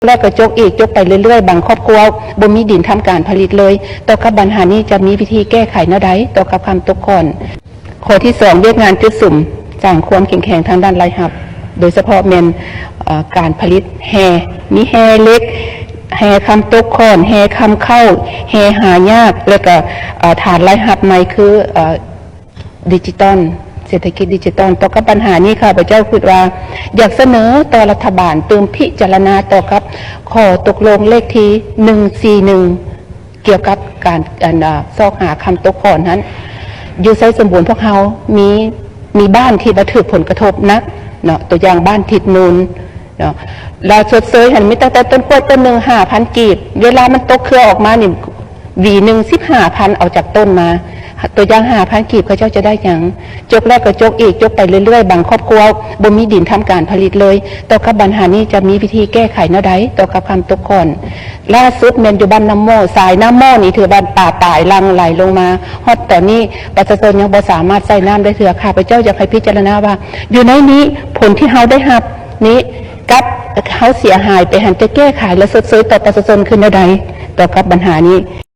ແລ້ວກໍຈົກອີກ ຈົກໄປເລື້ອຍໆ ບາງຄອບຄົວບໍ່ມີດິນທຳການຜະລິດເລີຍ. ຕໍ່ກັບບັນຫານີ້ຈະມີວິທີແກ້ໄຂແນວໃດຕໍ່ກັບຄຳຕົກຂ້ອນ? ຂໍ້ທີສອງ ວຽກງານຈຸດສຸມສ້າງຄວາມເຂັ້ມແຂງທາງດ້ານລາຍຮັບ ໂດຍສະເພາະແມ່ນ ເອີ ການຜະລິດແຮ່ ມີແຮ່ເຫຼັກ, ແຮ່ຄຳຕົກຂ້ອນ, ແຮ່ຄຳເຄົ້າ, ແຮ່ຫາຍາກ ແລ້ວກໍ ເອີ ຖານລາຍຮັບໃໝ່ຄື ເອີ ດິຈິຕອນ ເສດຖະກິດດິຈິຕອນ. ຕໍ່ກັບບັນຫານີ້ ຂ້າພະເຈົ້າຄິດວ່າ ຢາກສະເໜີຕໍ່ລັດຖະບານຕື່ມພິຈາລະນາຕໍ່ກັບຂໍ້ຕົກລົງເລກທີໜຶ່ງສີ່ໜຶ່ງ ກ່ຽວກັບການ ອັນ ອາ ຊອກຫາຄຳຕົກຂ້ອນຫັ້ນ. ຢູ່ໄຊສົມບູນພວກເຮົາມີ ມີບ້ານທີ່ວ່າຖືກຜົນກະທົບໜັກເນາະ, ຕົວຢ່າງບ້ານທິດນູນເນາະ, ລາວຊົດເຊີຍຫັ້ນມີຕັ້ງແຕ່ຕົ້ນກ້ວຍຕົ້ນໜຶ່ງຫ້າພັນກີບ, ເວລາມັນຕົກເຄືອອອກມານີ້ ຫວີໜຶ່ງສິບຫ້າພັນ ເອົາຈາກຕົ້ນມາ, ຕົວຢ່າງຫ້າພັນກີບ ເຂົາເຈົ້າຈະໄດ້ຫຍັງ? ຈົກແລ້ວກໍຈົກອີກ, ຈົກໄປເລື້ອຍໆ ບາງຄອບຄົວບໍ່ມີດິນທຳການຜະລິດເລີຍ. ຕໍ່ກັບບັນຫານີ້ຈະມີວິທີແກ້ໄຂແນວໃດຕໍ່ກັບຄຳຕົກຂ້ອນ? ລ່າສຸດແມ່ນຢູ່ບ້ານນ້ຳໝໍ້, ສາຍນ້ຳໝໍ້ນີ້ຖືວ່າປາຕາຍຫຼັ່ງໄຫຼລົງມາ, ຮອດຕອນນີ້ປະຊາຊົນຍັງບໍ່ສາມາດໃຊ້ນ້ຳໄດ້ເທື່ອ. ຂ້າພະເຈົ້າຢາກໃຫ້ພິຈາລະນາວ່າ ຢູ່ໃນນີ້ ຜົນທີ່ເຮົາໄດ້ຮັບນີ້ກັບເຮົາເສຍຫາຍໄປຫັ້ນ ຈະແກ້ໄຂ ແລະ ຊົດເຊີຍຕໍ່ປະຊາຊົນຄືແນວໃດຕໍ່ກັບບັນຫານີ້?